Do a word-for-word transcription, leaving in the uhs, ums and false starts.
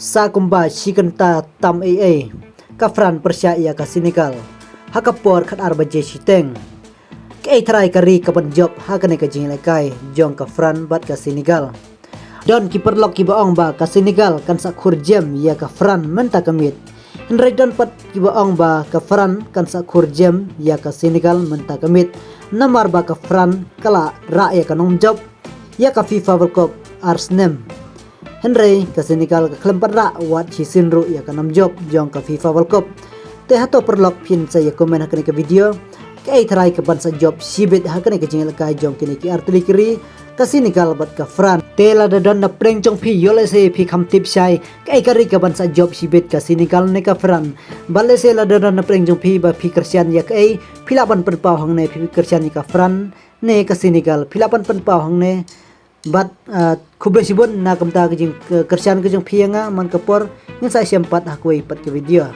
Sa kumba shi kynta tam ei ei, ka France pyrshah ïa ka Senegal ha ka por khatar baje shiteng. Kaei trai ka ri ka ban jop ha kane ka jingïalehkai jong ka France bad ka Senegal? Don ki paralok kiba ong ba ka Senegal kan sa khur jem ïa ka France mynta ka miet. Hynrei don pat kiba ong ba ka France kan sa khur jem ïa ka Senegal mynta ka miet, namar ba ka France ka la rah ïa ka nongjop ïa ka FIFA World Cup ar snem. Hynrei ka Senegal ka khlem pat rah wat shisien ruh ïa ka nongjop jong ka FIFA World Cup. Te hato paralok phin sa ïa comment ha kane ka video, kaei trai ka ban sa jop shibit ha kane ka jingïalehkai jong kine ki artylli ki ri, ka Senegal bad ka France? Te lada don na pdeng jong phi, ïoh lehse phi kham tip shai kaei ka ri ka ban sa jop shibit, ka Senegal ne ka France. Bad lehse lada don na pdeng jong phi ba phi kyrshan ïa kaei, phi lah ban pynpaw hangne, phi kyrshan ïa ka France ne ka Senegal, phi lah ban pynpaw hangne. Bad ah, khublei shibun na kumta ka jing, ka kyrshan ka jong phi ïa nga. Man ka por ngin sa ïashem pat ha kawei pat ka video.